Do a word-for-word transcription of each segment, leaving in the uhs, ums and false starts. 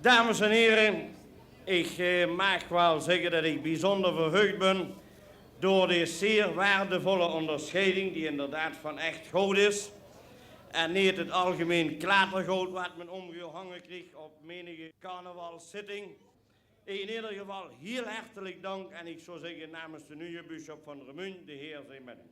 Dames en here, ich, eh, maag waal zègke det ich biezónder verheug bön door dees zeer waardevolle óngersjeiding, die inderdaad van ech good is en neet 't algemein klatergoud waat me ómgehange krieg op menige carnavalszitting. In eder geval hiel hertelik dank en ich zou zègke namens de nuje buuschop van Remunj, de Heer zij met u.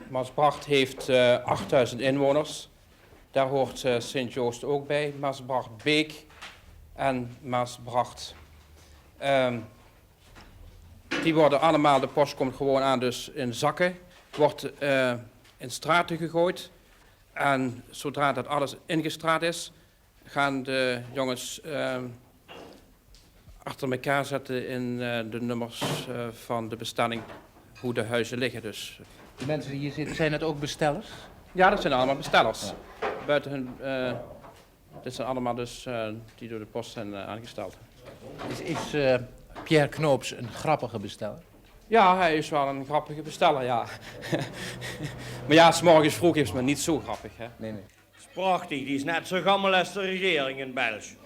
Maasbracht heeft, eh, achtduizend inwoners. Daar hoort, eh, Sint-Joost ook bij, Maasbrachtbeek en Maasbracht. Ehm, die worden allemaal, de post komt gewoon aan, dus in zakken, wordt, eh, in straten gegooid. En zodra dat alles ingestraat is, gaan de jongens, eh, achter elkaar zetten in, eh, de nummers, eh, van de bestelling hoe de huizen liggen. Dus. De mensen die hier zitten, zijn het ook bestellers? Ja, dat zijn allemaal bestellers. Ja. Buiten hun, eh, dit zijn allemaal dus, eh, die door de post zijn, eh, aangesteld. Is, is, eh, Pierre Knoops een grappige besteller? Ja, hij is wel een grappige besteller, ja. Maar ja, 's morgens vroeg is men niet zo grappig, hè? Nee, nee. Is prachtig, die is net zo gammel es de regering in Belsj.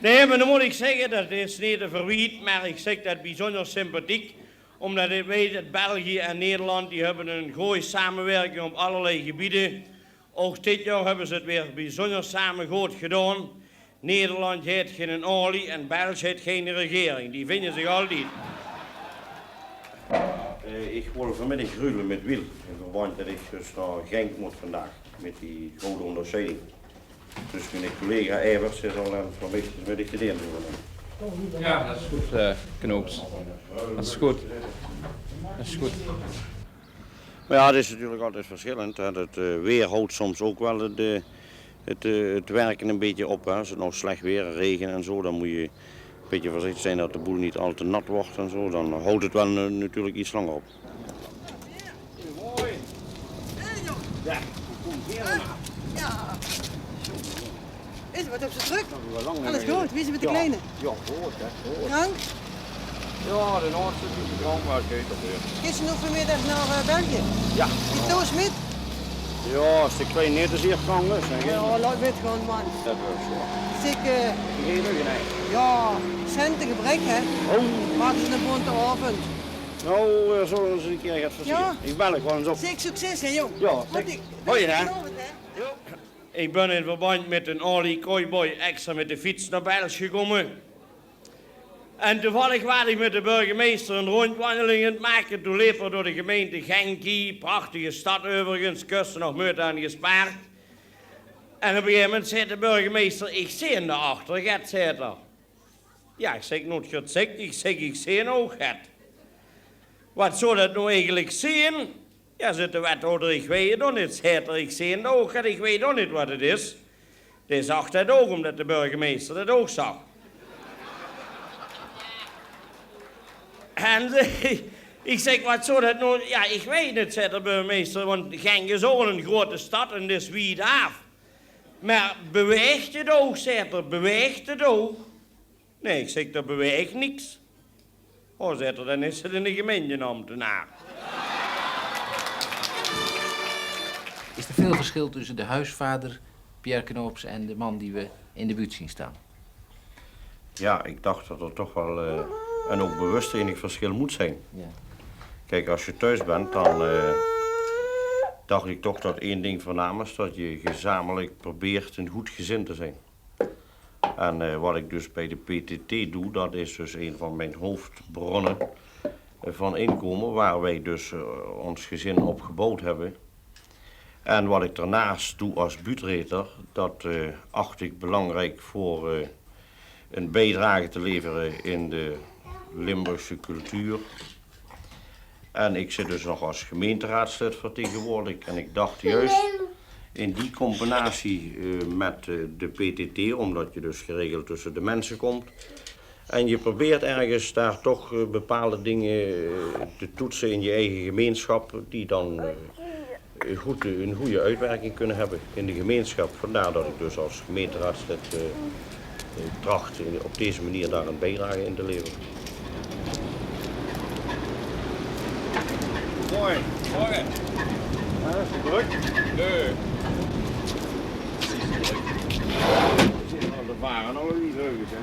Nae, mer dan mót ich zègke, det is neet te verwiet, mer ich zègk det biezónder sympathiek, ómdet ich weit det België en Nederland, die höbbe ein gooj samewirking op allerlei gebiede. Ouch dit jaor höbbe ze 't weer biezónder same good gedaon. Nederland haet gein olie en Belsj haet gein regering. Die vinje zich altied. Eh, ich wol vanmiddig ruile mit Wiel, in verband det ich dus nao Genk mót vandaag, mit die gouwe óngersjeiding. Dus mien collega Evers is al aan 't vanmiddig, vanmiddig te deun doon. Ja, dat is goed, eh, Knoops. Dat is goed. Dat is goed. Mer jao, 't is natuurlik altied versjillend, hè. 't, eh, weer houwt soms ouch waal 't, eh, 't, eh, 't wirke e bietje op, hè. Es 't noe slech weer, rege en zo, dan mót se e bietje veurzichtig zeen det de boel neet al te nat wuuert en zo. Dan houwt 't waal, eh, natuurlik get langer op. Is 't, waat höbs se drök? Alles good? Wie is 't mit de kleine? Jao, good, hè, good. Krank? Jao, de laatste is 'n bietje krank, mer 't geit alweer. Geis se nog vanmiddig nao, eh, België? Jao. Die Toos mit? Jao, es de klein neet te zeer krank is, dan geit 't. Jao, laot 't gewoon, man. Det wuuert zo. Zèk, eh, jao, cente gebrek, hè? Oh. Maak ins 'ne bónte aovend. Noe, eh, zölle v'r ins 'ne kier get versiere? Jao. Ich bel dich waal ins op. Zèk, succes, hè, jóng. Jao, zèk. Hoi, hè. Ich bön in verband mit d'n Olie Cowboy extra mit de fiets nao Belsj gekómme. En toevallig waas ich mit de burgemeister 'n róndjwanjeling aan 't make. Toen leep 'r door de gemeinte Genk hie, prachtige stad euverigens, kóste nog meujte aan gespaard. En op e gegaeve moment zaet de burgemeister: "Ich zeen dao achter get," zaet 'r. Jao, ich zèk, noe, ich zèk, ich zèk, ich zeen ouch get. Waat zou det noe eigelik zeen? Jao, zaet de wethouder, ich weit 't ouch neet. Zaet 'r, ich zeen ouch get, ich weit ouch neet waat 't is. Dae zag det ouch, ómdet de burgemeister det ouch zag. En ich zèk, waat zou det noe? Jao, ich weit 't neet, zaet de burgemeister, want Genk is ouch 'n groete stad en 't is wied aaf. Mer bewaegt 't ouch, zaet 'r, bewaegt 't ouch? Nae, ich zèk, dao bewaeg niks. O, zaet 'r, dan is 't 'ne gemeinteambtenaar. Is er veel verschil tussen de huisvader Pierre Knoops en de man die we in de buurt zien staan? Jao, ich dach det d'r toch waal, eh, en ouch bewust enig versjil mót zeen. Jao. Kiek, es se thoes bèns, dan, eh, dach ich toch det ein ding veurnaam is, det se gezamelik probeert ein good gezin te zeen. En, eh, waat ich dus bie de P T T doon, det is dus ein van mien hoofdbrónne, eh, van inkómme, wo veer dus, eh, ós gezin op geboewd höbbe. En waat ich daonao doon es buuttereedner, det, eh, ach ich belangriek veur, eh, Een bijdrage te leveren in de Limburgse cultuur. En ik zit dus nog als gemeenteraadslid vertegenwoordigd. En ik dacht juist in die combinatie, eh, met, eh, de P T T, omdat je dus geregeld tussen de mensen komt. En je probeert ergens daar toch, eh, bepaalde dingen, eh, te toetsen in je eigen gemeenschap, die dan, eh, een goed, een goede uitwerking kunnen hebben in de gemeenschap. Vandaar dat ik dus als gemeenteraadslid, eh, eh, tracht in, op deze manier daar een bijdrage in te leveren. Mooi. Morgen. Ja, is het druk? Nee. Precies, druk. De varen nog niet leuk, hè?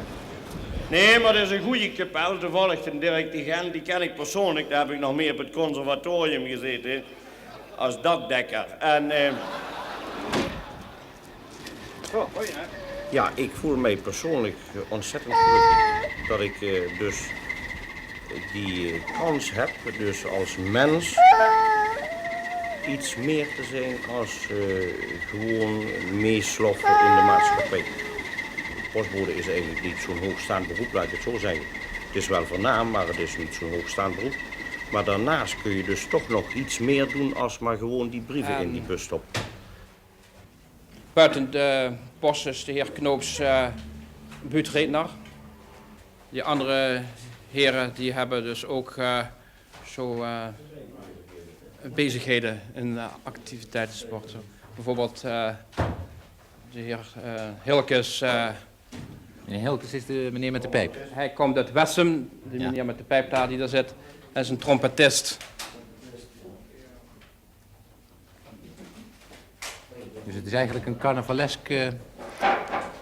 Nee, maar dat is een goede kapel. Toevallig de Dirk de Gent, die ken ik persoonlijk. Daar heb ik nog mee op het conservatorium gezeten. Als dakdekker. En, eh, ja, ik voel mij persoonlijk ontzettend gelukkig dat ik, eh, dus die, eh, kans heb, dus als mens iets meer te zijn als, eh, gewoon meesloffen in de maatschappij. Postbode is eigenlijk niet zo'n hoogstaand beroep, laat ik het zo zeggen. Het is wel voornaam, maar het is niet zo'n hoogstaand beroep. Maar daarnaast kun je dus toch nog iets meer doen als maar gewoon die brieven in die bus stoppen. Buiten de post is de heer Knoops, eh, buutreedner. Die andere heren die hebben dus ook, eh, zo, eh, bezigheden in, eh, activiteiten, sport. Zo. Bijvoorbeeld, eh, de heer, eh, Hilkes, eh, Meneer Hilkes is de meneer met de pijp. Hij komt uit Wessem, de meneer met de pijp daar die daar zit. Hij is een trompetist. Dus het is eigenlijk een carnavalesk, eh,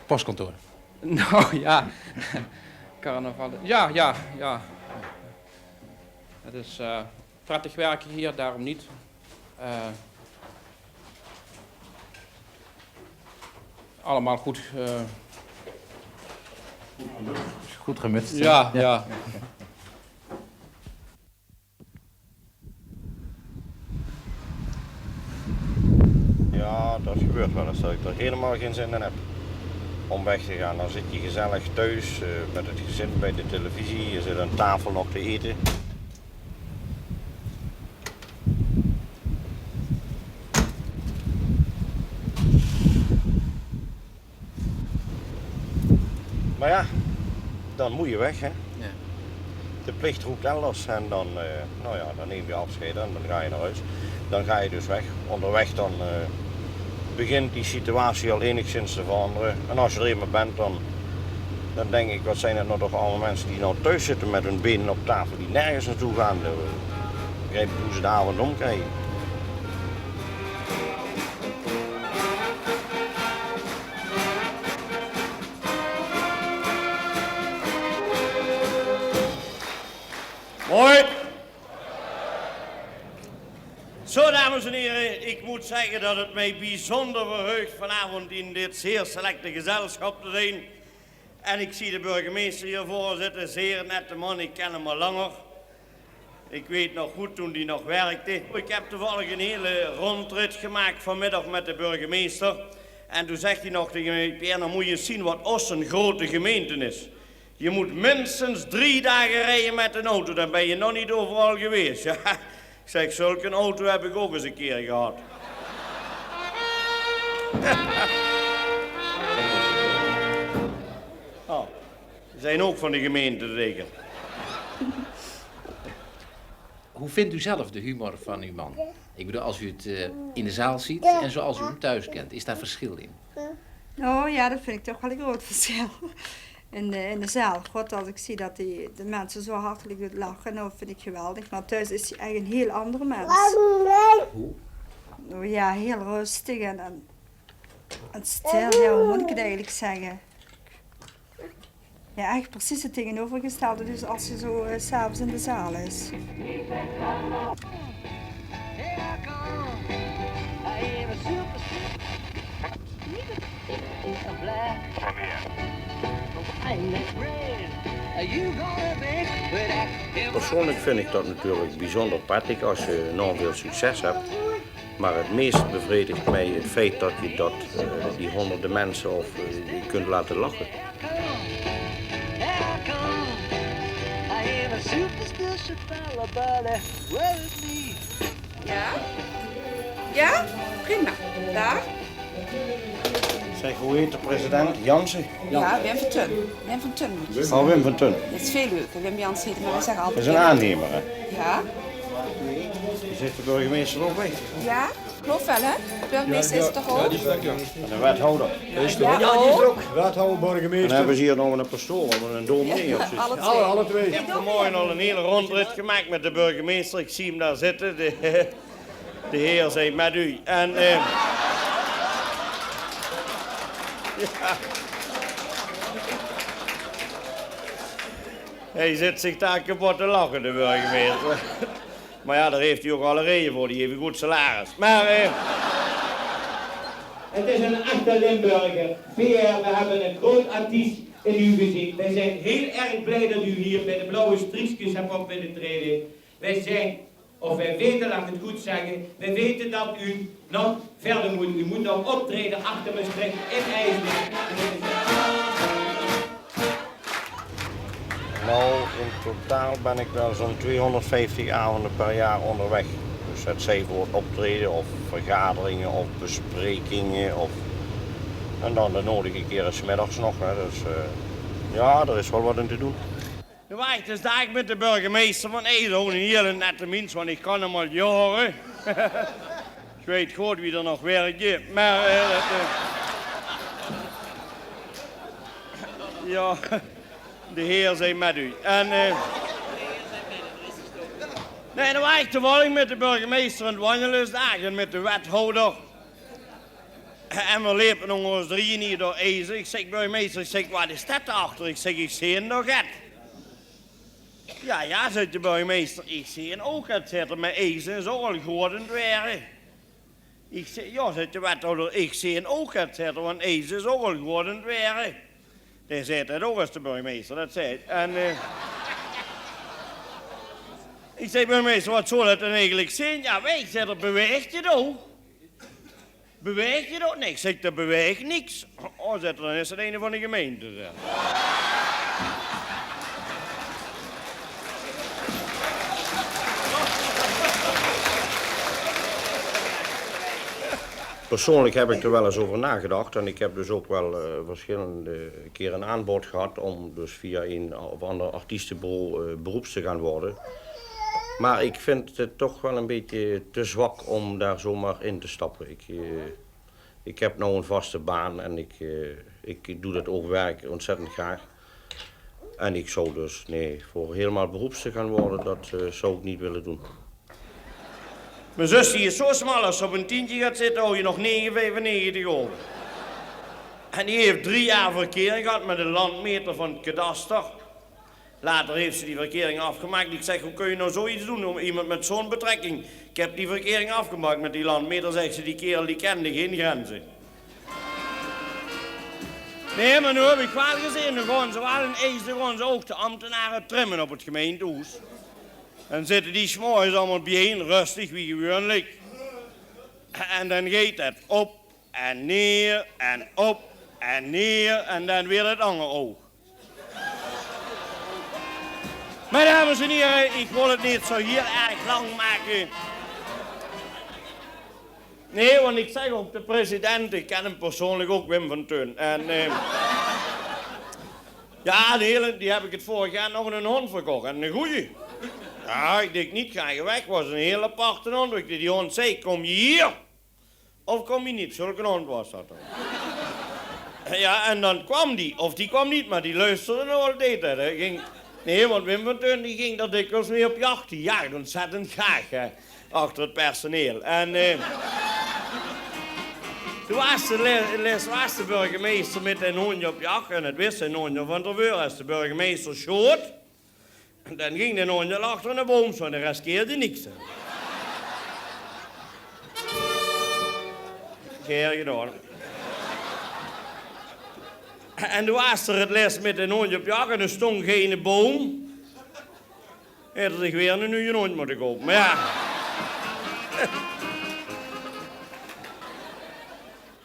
postkantoor. Nou ja, carnaval. Ja, ja, ja. Het is, eh, prettig werken hier, daarom niet. Eh, allemaal goed, eh, Goed gemutst, hè? Ja, ja. Ja, dat gebeurt wel eens dat ik er helemaal geen zin in heb om weg te gaan. Dan zit je gezellig thuis, eh, met het gezin bij de televisie. Je zit aan tafel nog te eten. Maar ja, dan moet je weg, hè. Ja. De plicht roept elders en dan, eh, nou ja, dan neem je afscheid en dan ga je naar huis. Dan ga je dus weg. Onderweg dan, eh, begint die situatie al enigszins te veranderen. En als je er eenmaal bent, dan, dan denk ik, wat zijn het nou toch allemaal mensen die nou thuis zitten met hun benen op tafel, die nergens naartoe gaan. Ik begrijp niet hoe ze de avond omkrijgen. Mooi. Zo, dames en heren, ik moet zeggen dat het mij bijzonder verheugt vanavond in dit zeer selecte gezelschap te zijn. En ik zie de burgemeester hier voor zitten, zeer nette man, ik ken hem al langer. Ik weet nog goed toen die nog werkte. Ik heb toevallig een hele rondrit gemaakt vanmiddag met de burgemeester. En toen zegt hij nog tegen mij: "Pierre, dan moet je eens zien wat Os een grote gemeente is. Je moet minstens drie dagen rijden met een auto, dan ben je nog niet overal geweest." Ja, ik zeg, zulke auto heb ik ook eens een keer gehad. Oh, die zijn ook van de gemeente, zeker. Hoe vindt u zelf de humor van uw man? Ik bedoel, als u het, eh, in de zaal ziet en zoals u hem thuis kent, is daar verschil in? Oh ja, dat vind ik toch wel een groot verschil. In de, in de zaal, god, als ik zie dat die, de mensen zo hartelijk lachen, dat vind ik geweldig. Maar thuis is hij echt een heel andere mens. Hoe? Oh ja, heel rustig en, en, en stil. Ja, hoe moet ik het eigenlijk zeggen? Ja, echt precies het tegenovergestelde, dus als je zo, eh, 's avonds in de zaal is. Persoonlijk vind ik dat natuurlijk bijzonder prettig als je enorm veel succes hebt. Maar het meest bevredigt mij het feit dat je dat, eh, die honderden mensen of, eh, die kunt laten lachen. Superstar Shabala Bala, where is me? Ja? Ja? Prima. Daag. Zeg, hoe heet de president? Jansen? Ja, Wim van Tun. Wim van Tun moet je zeggen. Oh, Wim van Tun. Dat is veel leuker. Wim Jansen heet, maar wij zeggen altijd Wim. Dat is een aannemer, hè? Ja. Is de burgemeester ook bij? Ja. Klop wel, hè? De burgemeester is toch ook? En de wethouder. Ja, die is er ook. Wethouder, burgemeester. Dan hebben ze hier nog een pastoor en een dominee op zitten. Alle twee. Ik heb vanmorgen al een hele rondrit gemaakt met de burgemeester. Ik zie hem daar zitten. De, de Heer zij met u. En, eh, ja. Hij zit zich daar kapot te lachen, de burgemeester. Maar ja, daar heeft hij ook alle reden voor. Die heeft een goed salaris. Maar, eh, het is een echte Limburger. Pierre, we hebben een groot artiest in u gezien. Wij zijn heel erg blij dat u hier bij de Blauwe Striekskes hebt op willen treden. Wij zijn, of wij weten, laat ik het goed zeggen, wij weten dat u nog verder moet. U moet nog optreden achter Maastricht in IJsden. Nou, in totaal ben ik wel zo'n tweehonderdvijftig avonden per jaar onderweg. Dus het zij voor optreden of vergaderingen of besprekingen. Of, en dan de nodige keren 's middags nog, hè. Dus, eh, ja, er is wel wat in te doen. Dan waar ik dus daar met de burgemeester van IJsden, een hele nette mens, want ik kan hem al jaren. Ik weet goed wie er nog werkt, maar, eh, dat, eh, ja, de Heer zij met u. En, eh, nee, dan waar ik toevallig met de burgemeester aan het wandelen daag en met de wethouder. En we lepen nog ons drieën hier door IJsden. Ik zeg: "Burgemeester," ik zeg, "wat is dat daarachter?" Ik zeg: "Ik zie nog het." "Ja, ja," zegt de burgemeester, "ik zie ook het," zegt er, "maar IJsden is ook al groot aan het weren." Ik zeg: "Ja," zegt de wethouder, "ik zie ook het," zegt er, "want IJsden is ook al groot aan het weren." Die zegt het ook als de burgemeester dat zegt. En, eh, ik zeg: "Burgemeester, wat zou dat dan eigenlijk zijn?" "Ja, weet ik," zegt er, "beweegt het ook?" "Beweegt het ook niks?" Zeg ik: "Er beweegt niks." "Oh," zegt er, "dan is het een van de gemeente," zegt er. Persoonlijk heb ik er wel eens over nagedacht en ik heb dus ook wel, eh, verschillende keren een aanbod gehad om dus via een of ander artiestenbureau, eh, beroeps te gaan worden. Maar ik vind het toch wel een beetje te zwak om daar zomaar in te stappen. Ik, eh, ik heb nou een vaste baan en ik, eh, ik doe dat oogwerk ontzettend graag. En ik zou dus, nee, voor helemaal beroeps te gaan worden, dat, eh, zou ik niet willen doen. Mijn zus, die is zo smal, als ze op een tientje gaat zitten, hou je nog negen vijfennegentig over. En die heeft drie jaar verkering gehad met een landmeter van het kadaster. Later heeft ze die verkering afgemaakt. Ik zeg: "Hoe kun je nou zoiets doen, om iemand met zo'n betrekking?" "Ik heb die verkering afgemaakt met die landmeter," zegt ze, "die kerel, die kende geen grenzen." Nee, maar nu heb ik wel gezien, dan gaan ze wel in IJsden, dan gaan ze ook de ambtenaren trimmen op het gemeentehoes. Dan zitten die 's morgens allemaal bijeen, rustig wie gewoonlijk. En dan gaat het op en neer en op en neer en dan weer het anger oog. Maar dames en heren, ik wil het niet zo heel erg lang maken. Nee, want ik zeg ook de president, ik ken hem persoonlijk ook, Wim van Tun. En, eh, ja, die, hele, die heb ik het vorig jaar nog een hond verkocht. En een goeie. Ja, ik denk niet graag weg, was een heel aparte hond. Ik, die hond zei: "Kom je hier of kom je niet?" Zulke hond was dat dan. Ja, en dan kwam die, of die kwam niet, maar die luisterde nog altijd, hè. Hij ging, nee, want Wim van Tun, die ging daar dikwijls mee op jacht. Die jaagt ontzettend graag, hè, achter het personeel. En, eh, toen was de le-, les was de burgemeester met een hondje op jacht. En het wist zijn hondje van tevoren, als de burgemeester schoot, en dan ging de hondje achter een boom staan, dan riskeerde niks, hè. Geer gedaan. En toen was er het les met een hondje op jacht en er stond geen boom. Had er zich weer een nieuwe hond moeten kopen. Maar ja.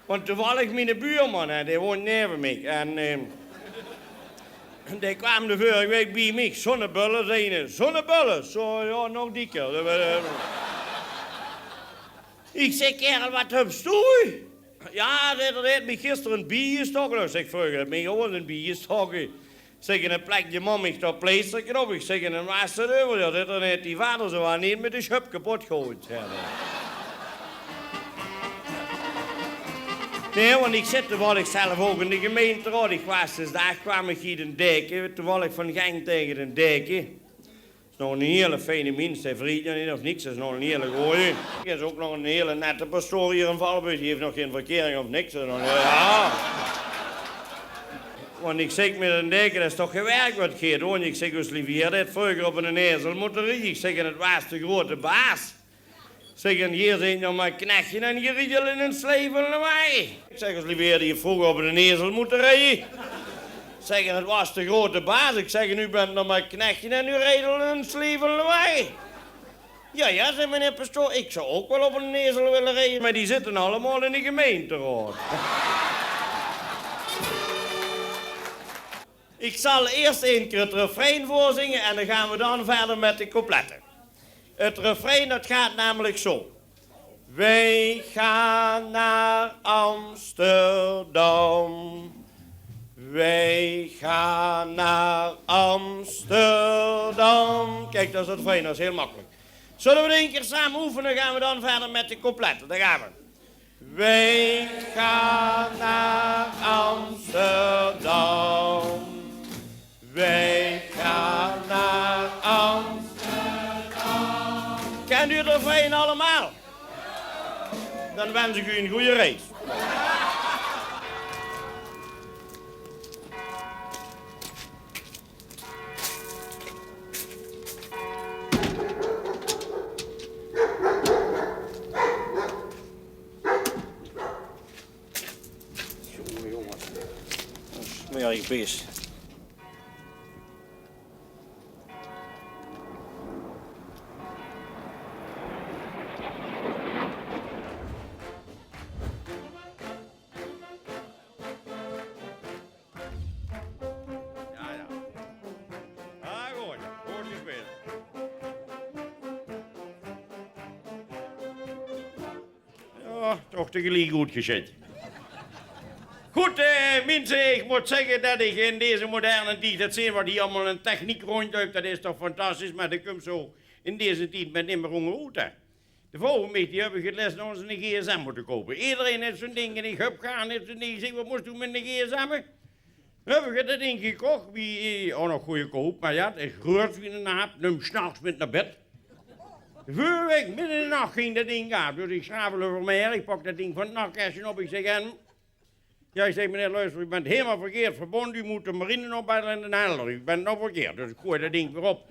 Want toevallig mijn buurman, hè, die woont neven mij. En, eh, Dae kwaam de vörige waek bie mich, zónne bölle, zag 'r. Zónne bölle? Zo, jao, nog dieker. Ich zèk: "Kaerel, wat höbs doe?" "Jao," zaet 'r, "dae haet mich gister ein bie gestoke." Ich zèk: "Vreuger haet mich ouch ein bie gestoke." Zèk: "En plekde mam mich dao pleisterke op?" Ich zèk: "En waas 't euver?" "Jao," zaet 'r, "dae haet dien vader zowaal neet mit de sjöp kepot gehaoje," zaet 'r. Nae, want ich zit toevallig zelf ouch in de gemeinteraod. Ich waas dus daag, kwaam ich hie d'n Dijke, toevallig van Genk taenge d'n Dijke. Is nog 'ne hiele fijne mins, dae vriet nog neet of niks, is nog 'ne hiele gooje. Is ouch nog 'ne hiele nette pastoor hie in Valburg, dae haet nog gein verkering of niks. En dan, jao, jao. Want ich zèk: "Mit 'ne Dijke, det is toch gewèrk wat geet, hoor." En ich zèk: "Us lieve Heer, dae haet vreuger op 'nen ezel mótte rieje." Ich zèk: "En 't waas de groeate baas." Zèk: "En geer zeet nog mer knechje en geer riedelt in 'ne slevelewage." Ich zèk: "Us lieve Heer, dae haet vreuger op 'nen ezel mótte rieje." Zèk: "En 't waas de groeate baas." Ich zèk: "En noe bent nog mer knechje en noe riedelt in 'ne slevelewage." "Jao, jao," zaet meneer pastoor, "ich zou ouch waal op 'nen ezel wille rieje, mer die zitte allemaol in de gemeinteraod." Ich zal eers ein kier 't refrein veurzinge en dan gaon v'r dan wiejer mit de couplette. 't Refrein, det geit namelik zo. Wij gaan naar Amsterdam. Wij gaan naar Amsterdam. Kiek, det is 't refrein, det is hiel makkelik. Zulle v'r 't ein kier same oefene, dan gaon v'r dan wiejer mit de couplette. Dao gaon v'r. Wij gaan naar Amsterdam. Wij gaan naar Amsterdam. Kènt geer 't refrein allemaol? Dan wins ich uch ein gooj reis. Jónge, jónge. Ein smerig bees. Jao, jao. Ah, good. Good gespeeld. Jao, toch tegeliek good gesjèt. Good, eh, minse, ich mót zègke det ich in deze moderne tied, det zeen wat hie allemaol in techniek róndjluip, det is toch fantastisch, mer det kump zo in deze tied mit nimmer óngeroet, hè. De vrouw van mich, die höb ich 't lèts nog ins 'ne gsm mótte koupe. Ederein haet zo'n dink en ich höb gaar neet zo'n dink. Ich zèk: "Wat mós doe mit 'ne gsm?" Höb ich det dink gekoch, wie, eh, ouch nog goojekoup, mer jao, 't is groeats wie 'nen aap, num 's nachs mit nao bèd. Vörige waek midde in de nach ging det dink aaf, dus ich sjravel euver mich haer, ich pak det dink van 't nachkèstje op, ich zèk: "En?" "Jao," ich zèk, "meneer, luister, u bent helemaal verkeerd verbonden, u moet de marine opbellen en Den Helder, u bent nou verkeerd." Dus ich gooj det dink weer op.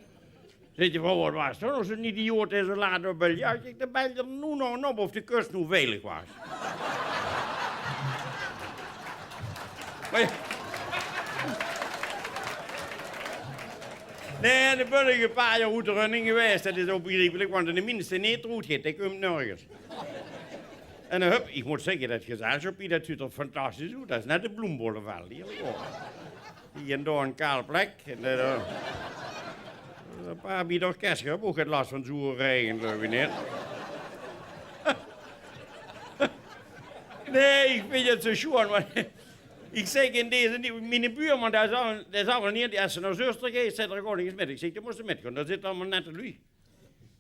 Zaet de vrouw: "Wat waas det nog zo'n idioot, hè, zo laat opbelle?" "Jao," ich zèk, "dae belde noe nog op of de kust noe veilig waas." Mer jao. Nae, en dan bön ich e paar jaor oet de running gewaes. Det is ouch begriepelik, want de mins dae neet d'roet geit, dae kump nörges. En dan höb, ich mót zègke, det gezelsjap hie, det zuut d'r fantastisch oet. Det is net 'n bloembollevel hie. Hie en dao 'n kaal plek. En, eh, e paar bie 't orkes höbbe ouch gein las van zoere raenge, geluif ich neet. Nae, ich vinj 't zo sjoon, want ich zèk in deze nie-, miene buurman, dae zal, dae zal waal neet, es ze nao Zöstere geit, zaet 'r: "Gaon ich ins mit." Ich zèk: "Dan mós se mitgaon, dao zitte allemaol nette luuj."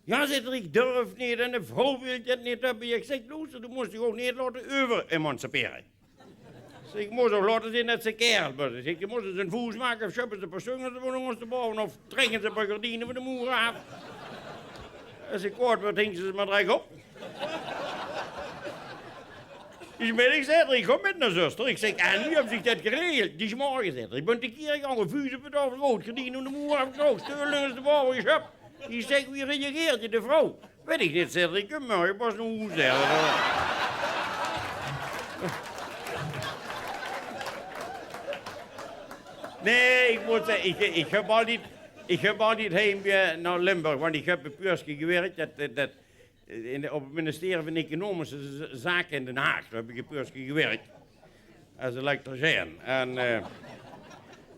"Jao," zaet 'r, "ich durf neet en de vrouw wilt 't neet höbbe." Ich zèk: "Loester, doe mós dich ouch neet laote euveremancipere." Ich zèk: "Mós ouch laote zeen det se kaerel bös." Ich zèk: "Doe mós ins 'ne voes make, of sjöp ins e paar sungels van óngersjtebaove, of trèk ins e paar gerdiene van de moer aaf. Es se kwaod weurs, hings se ze mer drek op." Is middig, zaet 'r, ich gaon mit nao Zöstere. Ich zèk: "En wie höbs se det geregeld?" "Dis morge," zaet 'r, "ich bön tekeer gegange, vuus op 't hof, rood gerdien van de moer aafgetrokke, steul óngersjtebaove gesjöp." Ich zèk: "Wie reageert de vrouw?" "Weit ich neet," zaet 'r, "ich kóm morge pas nao hoes," zaet 'r. Nae, ich mót zègke, ich, ich höb altied, ich höb altied heimwee nao Limburg, want ich höb e puurske gewirk, det, det, det, in de, op 't ministerie van Economische Z-, Zake in Den Haag, dao höb ich e puurske gewirk. Es elektricien. En, eh,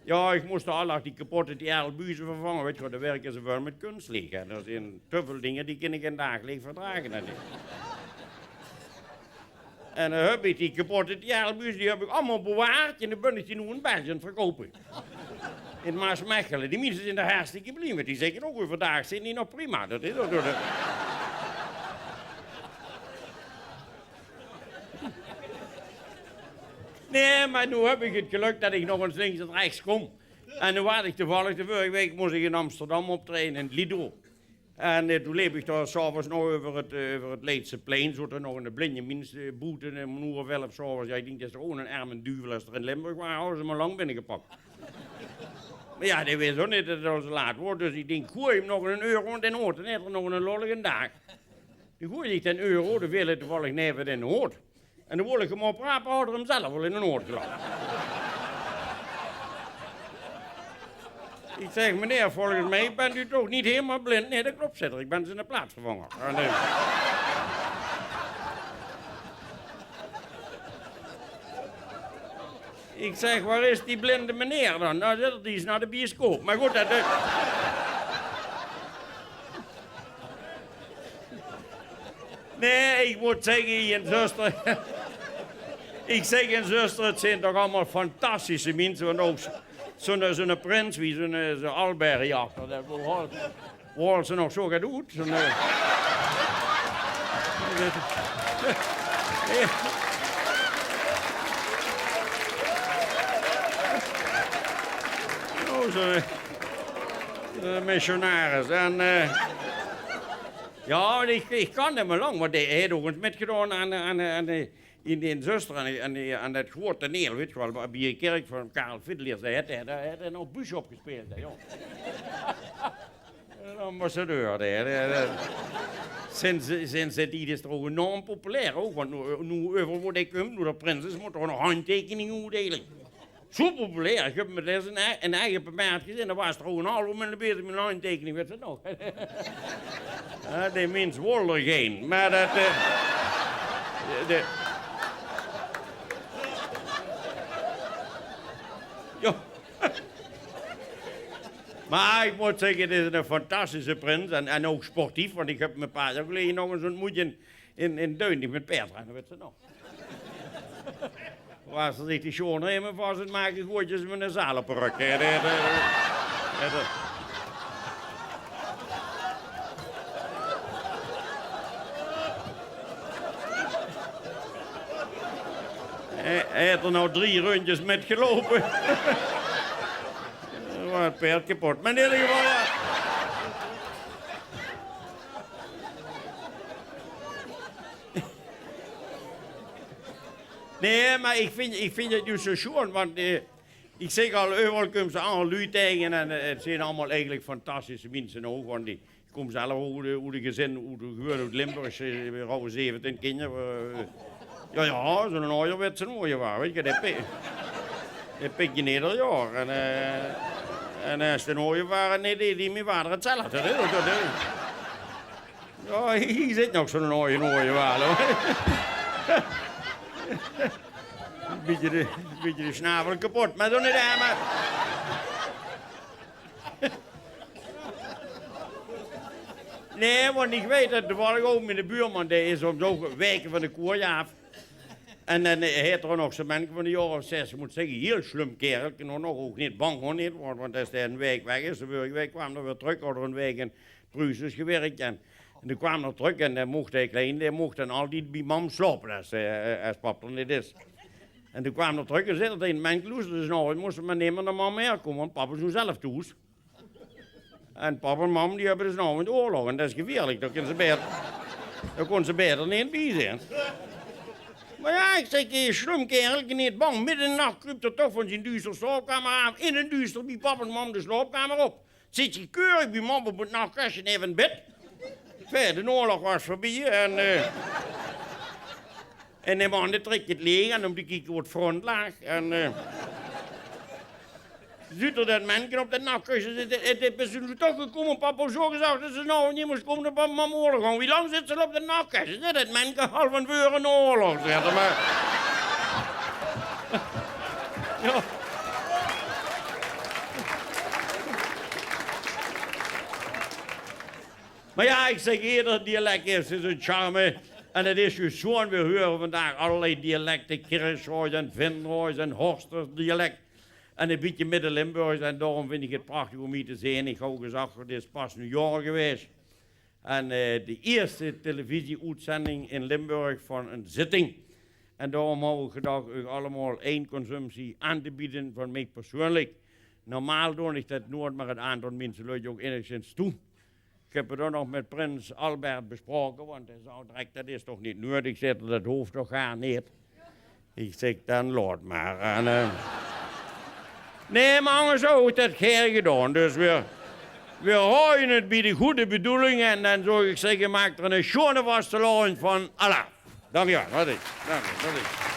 Ja, ich mós al die kapotte T L-buuze vervange. Wèt geer, dao wèrke ze väöl mit kunsleech, hè. Dao zeen te väöl dinger, die kin ich in daagleech verdrage, hè. En dan höb ich die kapotte T L-buuze, die höb ich allemaol bewaard en dan bön ich die noe in België aan 't verkoupe. In Maasmechele. Die minse zeen d'r hartstikke blie mit. Die zègke ouch, euverdaag zeen die nog prima. Dat is ouch door de... Nae, mer noe höb ich 't gelök dat ich nog ins links en rechts kóm. En noe waas ich toevallig, de vörige waek mós ich in Amsterdam optraeje in 't Lido. En, eh, toen leep ich dao 's aoves nog euver 't, eh, euver 't Leidseplein, zoot d'r nog eine blinde mins, eh, boete, eh, óm ein oer of elf 's aoves. Ja, ich dink, dat is toch ouch eine erme duvel, es d'r in Limburg waas, hadde ze 'm al lang binnegepak. Mer ja, dae wis ouch neet dat 't al zo laat woort, dus ich dink, goej 'm nog eine euro, want dae haet nog eine lollige daag. Toen goej ich dae euro, dae veel toevallig neve dae hood. En toen wól ich 'm oprape, haw d'r 'm zelf al in de hood gelag. Ich zèk: "Meneer, volgens mij bent u toch niet helemaal blind?" "Nae, dat klop," zaet 'r, "ich bön ziene plaatsvervanger." En, eh, ich zèk: "Waar is die blinde meneer dan?" "Nou," zaet 'r, "die is naar de bioscoop." Mer good, dat, eh, Nae, ich mót zègke, in Zöstere, ich zèk, in Zöstere, 't zeen toch allemaol fantastische minse, want ouch zo'n, zo'n prins wie zo'n, zo'n Albert Jachter, dat woort, woort ze nog zo gedoed. Zo'n, eh, oh, zo'n, eh, missionaris. En, eh, Ja, ich, ich kan 'm al lang, want hae, hae haet ouch ins mitgedaon aan, aan, aan de, in, in Zöstere, aan, aan, aan dat groot toneel, wèt geer waal, bie de kèrk van Karel Fiddelaers. Dao haet hae, dao haet hae nog Bishop gespeeld, hè, jóng. Ein ambassadeur, hè, hè, hè. Sinds, sinds dae tied is 'r ouch enorm populair, ouch, want noe, noe euveral wo hae kump, noe d'r prins is, mót 'r nog handteikeninge oetdeile. Zo populair. Ich höb 'm ins in, in Eggenberg gezeen. Dao waas 'r ouch ein haaf oer mit bezig mit ein handteikening, wèt geer nog. Ja, dae mins wól d'r gein. Mer dat, eh, de, de, ja. Mer ich mót zègke, 't is eine fantastische prins en, en ouch sportief, want ich höb 'm ein paar jaor geleje nog ins óntmoet in, in, in Duin, mit paerdrenne, wèt geer nog. Waas 'r zich de sjoonreme vas aan 't make, goeje ze 'm ein zaal op de rök. Hè, de, de, de, de. Hae, hae haet d'r noe drie rundjes mit geloupe. Waas 't paerd kepot. Mer in eder geval, ja. Nae, mer ich vinj, ich vinj 't noe zo sjoon, want, eh, ich zèk al, euveral kóms se allemaol luuj taenge en, eh, 't zeen allemaol eigelik fantastische minse ouch, want ich kóm zelf ouch oet de, oet de gezin, oet de, gewoon oet Limburg, eh, v'r hawwe zeventien kinjer, eh, ja, ja, zo'n ooiewaar, wèt geer, zo'n ooiewaar, wèt geer, dae pi-, dae pik ich eder jaor. En, eh, en es 't ein ooiewaar neet deeg, deeg mien vader 'tzelfde, hè. Dat, dat, Ja, hie zit nog zo'n ooie, ooiewaal, huur. Bietje de, bietje de snavel kepot, mer zo'n neet, mer. Nae, want ich weit dat toevallig ouch miene buurman, dae is soms ouch waeke van de koeie aaf. En dan, eh, haet 'r nog zo'n menke van ein jaor of zès, ich mót zègke, hieël slum kaerelke, nog, nog ouch neet bang, huur, neet, want, want es 'r ein waek weg is, de vörige waek kwaam 'r weer trök, haw 'r ein waek in Pruuses gewirk. En, en toen kwaam 'r trök en dan moch dae klein, dae moch dan altied bie mam slaope es, eh, es pap d'r neet is. En toen kwaam 'r trök en zag 'r taenge 't menke: "Loester ins, 's aoves mós se mer neet mie nao mam haer kómme, want pap is noe zelf thoes." En pap en mam, die höbbe dus noe ein oorlog en dat is gevieërlik. Dao kóns se baeter, dao kóns se baeter neet bie zeen. Mer ja, ich zèk, eh, slum kaerelke, neet bang. Midde in de nach kruup 'r toch van zien duuster slaopkamer aaf, in 't duuster bie pap en mam de slaopkamer op. Zit hae keurig bie mam op 't nachkastje neve 't bed. Enfin, d'n oorlog waas veurbie en, eh, en dae man dae trèk 't leech aan óm te kieke wo 't front laag. En, eh, zuut 'r dat menke op dat nachkastje zitte. "En, en bès se noe toch gekómme, pap haw zo gezag dat se noe neet mós kómme, dat pap en mam oorlog hawwe. Wie lang zits se al op dat nachkastje?" "Zag dat menke, al van veur d'n oorlog," zag 'r, mer. Ja. Mer jao, ich zègk, eder dialek haet zien charme. En 't is zjus sjoon, veer hure vandaag allerlei dialekte, Kirchroads en Venroads en Horster dialek. En e bietje Midde-Limburgs. En daorum vinj ich 't prachtig óm hie te zeen. Ich haw gezag, 't is pas noe jaor gewaes. En eh, de ierste televisie-oetzending in Limburg van ein zitting. En daorum haw ich gedach, uch allemaol ein consumptie aan te beje van mich persoonlik. Normaal doon ich det noeats, mer 't aantal minse leit ouch enigszins toe. Ich höb 't ouch nog mit prins Albert bespraoke, want hae zag direk: "Det is toch neet nuuedig," zaet 'r, "det hoof toch gaar neet." Ich zègk: "Dan laot mer." En eh, nae, mer angers haw ich det gaer gedaon. Dus veer, veer haoje 't bie de gooj bedoelinge en dan zou ich zègke: maak d'r eine sjoone vastelaovend van. Alaaf. Dank uch waal. Hartelik dank. Hartelik.